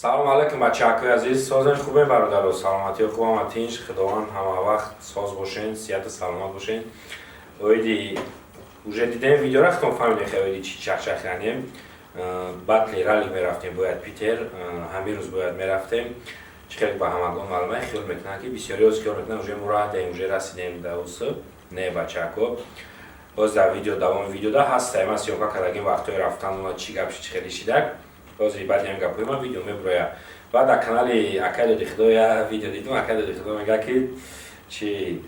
Салом алейкум, бачаҳакои азиз, созен, хубем, бародаро, саломатиё хубам, тинч, худованд ҳама вақт соз бошен, сиҳату саломат бошен. Оиди уже дидем видеора, худтон фаҳмидем, хе оиди чӣ чахчаханем. Батли ралли мерафтем, бояд Питер ҳамин рӯз бояд мерафтем. Чӣ хеле ба ҳамагон маълума, хиёл мекунанд, ки бисёриҳо хиёл мекунанд, уже мо раҳ даем, уже расидем да усы. Не, бачаҳако, боз дар видео, давоми видеода ҳастае, ман съёмка кардагим вақтҳои рафтан, чӣ гап, чӣ хеле шидак. Бози баъди ҳам гапҳои ман видео мебурояд. Баъд дар канали акай Доди Худо я видео дидум, акай Доди Худо мега, ки чи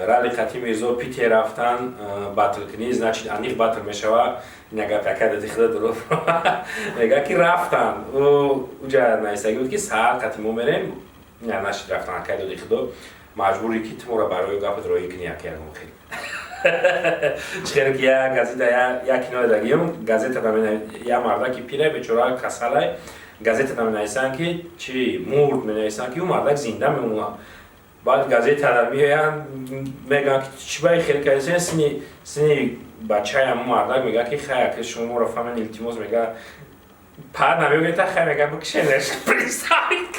ралли қати Мирзо Питер рафтан батл кунӣ, значит, аниқ батл мешава. Ина гапи акай Доди Худо дуруст мега, ки рафтан уҷа нависагӣ буд, ки саҳар қати мо мерем, ина нашид рафтан. Акай Доди Худо, маҷбурӣ, ки ту моро барои гапат роҳӣ кунӣ, ака, ягон хел чӣ хеле ки я газета, я кино дагиём, газета я мардаки пире бечора касалай, газета менависанд, ки чи мурд, менависанд, ки ӯ мардак зинда мемонад. Баъд газетара меоянд, мегӯянд, ки чӣ баи хеле кардесен, сини сини бачаям мардак мега, ки хай, ака, шумо моро фаҳмен, илтимос, мега, пад намегӯяд, хай, мега, бикшенеш, представить.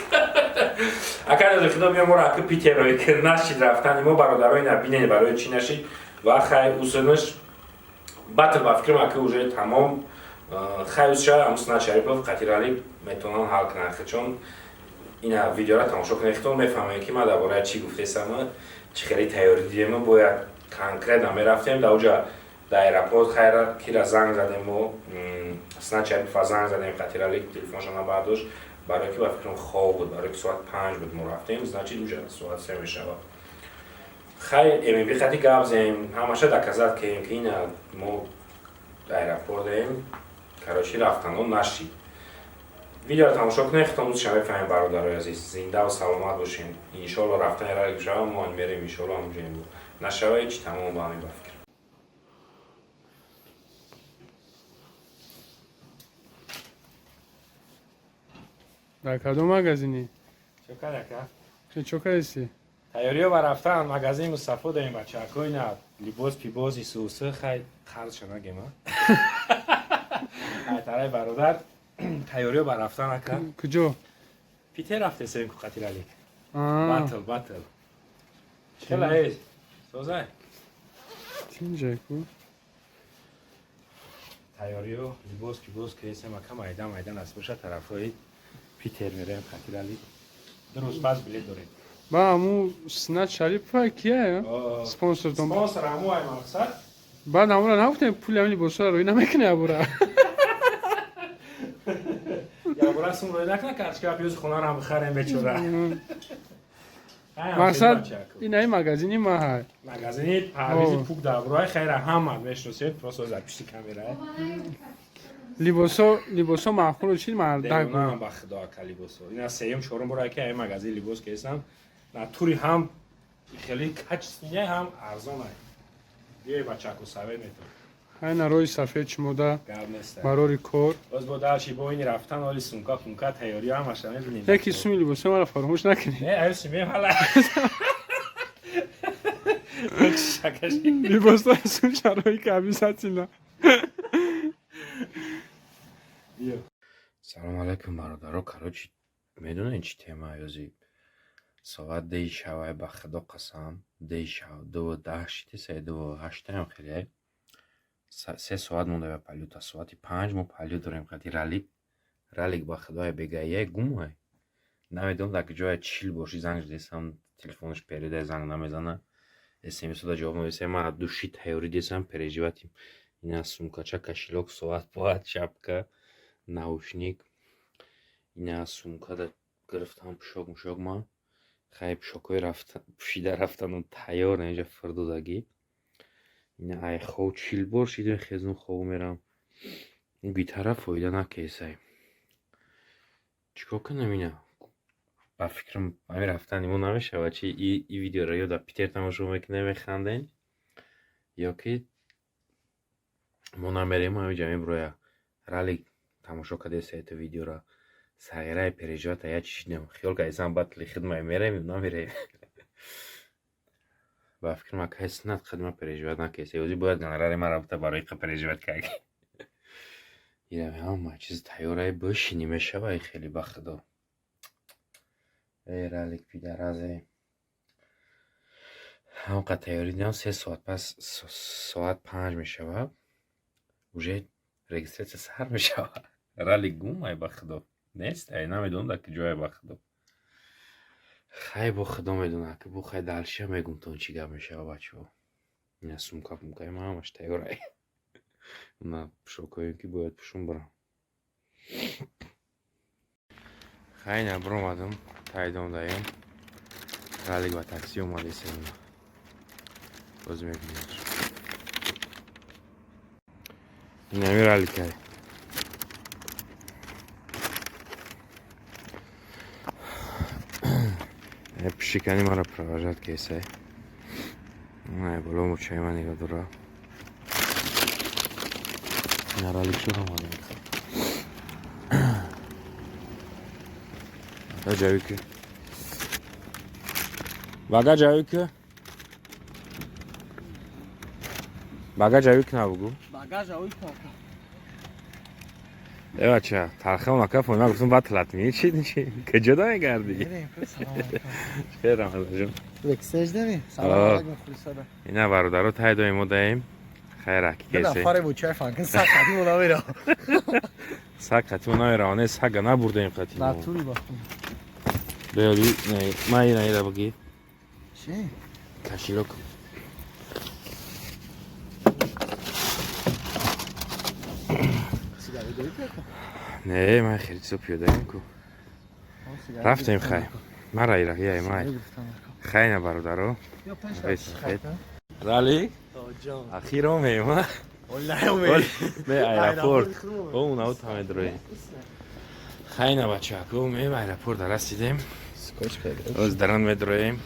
Ака Доди Худо, биё моро ака Питер ки нашид рафтани мо, бародарои набинед, барои чӣ нашид. Ва хай, усунаш батл, ба фикрам, ака, уже тамом. Хай, усша амусна Шарипов қатирали метавонанд ҳал кунанд, чун ина видеора тамошо кунед, худтон мефаҳмед, ки ман дар бораи чӣ гуфтесам, чӣ хеле тайёрӣ дидем. Бояд конкретно мерафтем дар уҷа, дар аэропорт. Хайра, кира занг задем, мо Снат Шарипова занг задем, қатирали телефонша набардошт, барое ки ба фикрам хоб буд, барое ки соат 5 буд мо рафтем, значит, уҷа соат 3 мешавад. Хай, ммб хати гап зем, ҳамаша доказать кардем, ки ина мо аэропортем. Короче, рафтано нашид. Видеоро тамошо кунед, худтон рӯзша мефаҳмем. Бародарои азиз, зиндаву саломат бошем. Иншоалло, рафтани ралик шава, мо мерем, иншоалло, ҳамҷоем. Нашава, ҳеч, тамом, ба ҳамин, ба фикр. Дар кадом магазинӣ? Чо кардака? Чо кардеси? Тайёриё ба рафтан, магазини Мустафо дорем, бачаҳако. Ина либос, пибос, исусы, хай, қарзша нагем, а тараи бародар, тайёриё ба рафтан, ака. Куҷо? Питер рафтесем ку қатиралик батл, батл. Хела эз, созай? Тинҷай ку. Тайёриё, либос, пибос кесем, ака, майда майда наст боша, тарафҳои Питер мерем қатирали. 2 рӯз пас билет дорем. Ба аму Синат Шарипова кия спонсортон? Спонсор аму ай мақсад. Баъд амура нагуфтем, пули ҳамин либосҳоро рӯй намекунӣ абура? Ябура сум рӯй накна, карточка пиёзи хонаро бихарем, бечора. Мақсад инаи магазини ма ҳай. Магазини Парвизи пук даброи, хайра, ҳама мешиносед, просто за пишти камера. Либосо, либосо маъқулу чи мардак? Ба худо, ака, либосо ина сеюм, чорум бора ки ай магазин либос кесам, натури ҳам хеле качественный, ҳам арзон. Биёй, бачаку, совет метавон. Хайна, роҳи сафед шумода барори кор. Боз бо дальше бо ини рафтан, оли сумка, пумка, тайёрӣ ҳамаша мебинем. Яки суми либосо мара фаромӯш накунӣ. Не, аю сумем ҳала. Либосои сум шарои ки обязательно. Салом алейкум, бародаро. Короче, медонед чӣ тема? Ёзи соат 10 шавай, ба худо қасам, 10 шав, 2:10 шидеса, 2:08-аям хеле. 3 соат монда ба полёта, соати 5 мо полёт дорем қади ралик. Ралик, ба худоя, бегая гумай. Намедонам дар куҷоя, 40 бор ши занг задесам, телефонаш переда, занг намезана, смсода ҷавоб намедиҳам. Ман души тайёрӣ десам, переживать им. Ина сумкача, кошелёк, соат, бояд шапка, наушник. Ина сумкада гирифтам пӯшок, мушок ман. Хай, пӯшокҳои пӯшида рафтану тайёр инҷа фирдодагӣ. Ина ай хов 40 бор шидем, хезун хов мерам. Гитара фоида накесай. Чӣ кор кунам ина? Ба фикрам, ҳамин рафтани мо намешавад, чи и видеоро ё дар Питер тамошо мекунем, механдем, ё ки мо намерем, ҳаминҷа мебироя. Ралик тамошо кардеса это видеоро. Сағираи переживать я чи шидем. Хиёл кардесам, батли хидмай мерем ё намерем. Ба фикрам, акай Синат хидма переживать накеса. Ёзи бояд гонорари мара бута барои қа переживать кард. Ира ҳама чиз тайёрай, бишинӣ мешавай хеле, ба худо. Эй, ралик пидаразе. Ҳамқа тайёрӣ дидам, 3 соат пас, соат 5 мешавад. Уже регистрация сар мешавад. Ралик гум, ай ба худо. Нест, ай намедонам дар куҷое, ба худо. Хай, бо худо медонад, ки бо хай дальше мегум то чӣ гап мешавад, бачаҳо. Ина сумка пумкаи ман ҳамаш тайёрай. На пӯшокҳоем, ки бояд пӯшум барам. Хай, на биромадам, тайдон даём. Ралик ба такси омадесем. Боз мебинем. Инами раликай. Пишикани мара провожать кесай. Ай, боло мучай ма нигоҳ дора. Ина ралик шуд омадем. Багажа Багажа yükü. Багажа yük набугу. Багажа yük ака. Э бача, талха мака фона гуфтум батлат ми чи чи куҷо да мегардӣ? Хел рамазонҷон. Бексеж деми? Салом алейкум хулисада. Ина бародаро тай доим мо даем. Хайр аки кесе. Нафаре бу чай фанкин сак қати мо намера. Сак қати мо намера, оне сага набурдаем қати мо. Натури бахтум. Беоли, не, ма ина ира баги. Чи? Кошелёк. Сигарет дорӣ пиёка? Не, ман хеле чизо пиёдаем ку. Рафтем хай. Мара ира, яй май. Хай на бародаро. Рали? Ахир омеем, а? Бе аэропорт. О, унав тамедроем. Хай на бачако, омеем аэропорт расидем. Оз даран медроем.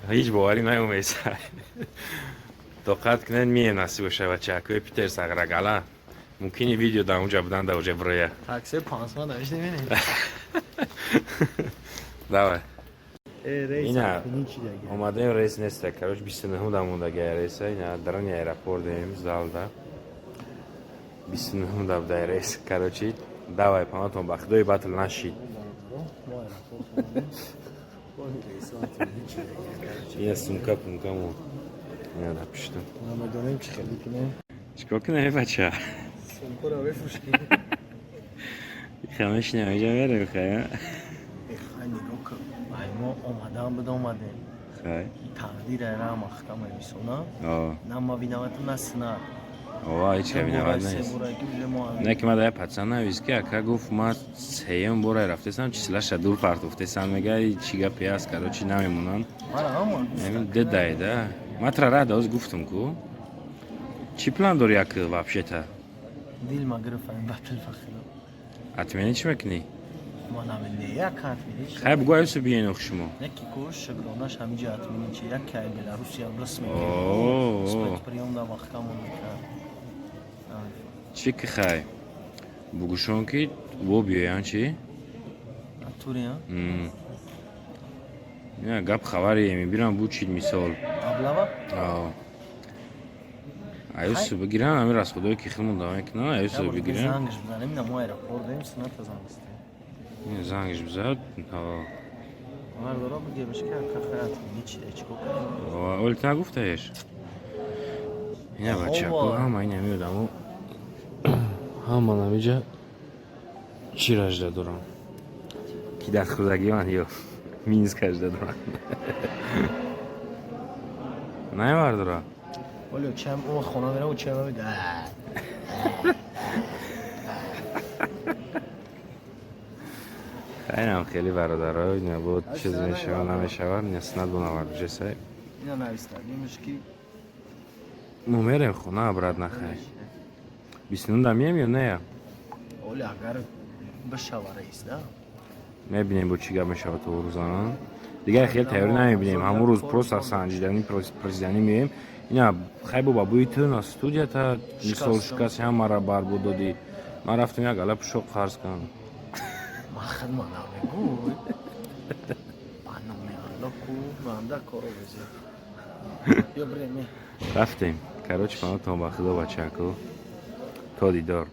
Ҳеҷ боварӣ наомеса. Тоқат кунед, мием насиб боша бачакои Питер Сағрагала. Мумкини видео дар онҷа будан, дар оҷа броя. Такси 500 навишта мебинем. Давай. Ина омадаем, рейс неста. Короче, 29 да мондагия рейса. Ина дарани аэропорт дем, залда. 29 да буда рейс. Короче, давай, панатон ба худои батл нашид. Ина сумка пумкамо. Ина напиштам. Намедонем чӣ хеле кунем. Чикор кунем, бача? Сумкаро бифурӯшем. Хамеш намеҷа мерем, хай. Хай, нигоҳ кун. Ай мо омадан буд омадем. Хай. Тақдир айра махкам мисона. О. На ма виноватам, на сина. Ова, ҳеҷ ка виноват нест. Не ки ма да пацан навис ки ака гуфт ма сеюм бора рафтесам, числаша дур партофтесам, мега чӣ гапе аст, короче, намемонанд. Дедай да. Ма тра рада оз гуфтам ку. Чӣ план дори як вообще-то? Дил ма гирифтам батл фахила. Отмени чӣ мекунӣ? Ма намедонам, як отмени чӣ? Хай бугӯ аюсу биён шумо. Яки ку шукронаш ҳамиҷа отмени чи, яке ай Беларусия рус мекунад. Спецприём да маҳкамон мекард. Чӣ ки хай? Бугӯшон ки во биёян чӣ? Натурия? Не, гап хабаре мебирам бу чид мисол. Аблава? Аа. Аюсу бигиран, ҳамин расходое ки хелмон давом мекунанд, аюсу бигиран. Зангш бизанем, на мо аэропорт дем, сината занг бизанем. Зангш бизад. Мардора бигемш ки ака хай отмени чи, чӣ кор кунем? Оли ту нагуфтаеш? Ина бачако, ҳама ин ҳами одамо ҳама намиҷа чӣ ражда дорам? Ки дар хурдагӣ ман ё Минск ажда дорам. Най бардора? Оле, чем о хона мерам, чем мега. Хайнам хеле бародаро, ина буд чиз мешава, намешава, неснад бу навард сай. Ина навистагимш ки мо мерем хона обратно хай. 29 да мием ё не? Оле, агар бишава рейс, да? Мебинем бо чӣ гап мешава то рӯза. Дигар хеле тайёрӣ намебинем. Ҳамон рӯз просто санҷидани президианӣ меем. Ина хай бо бабои ту на студията мисол шикасти ҳамаро барбуд додӣ. Ман рафтам як ала пӯшоқ қарз кардам. Ман хидма намегӯй. Ба номи Алло ку манда коро безӣ. Ё бирем. Рафтем. Короче, панотон ба худо бачако. То дидор.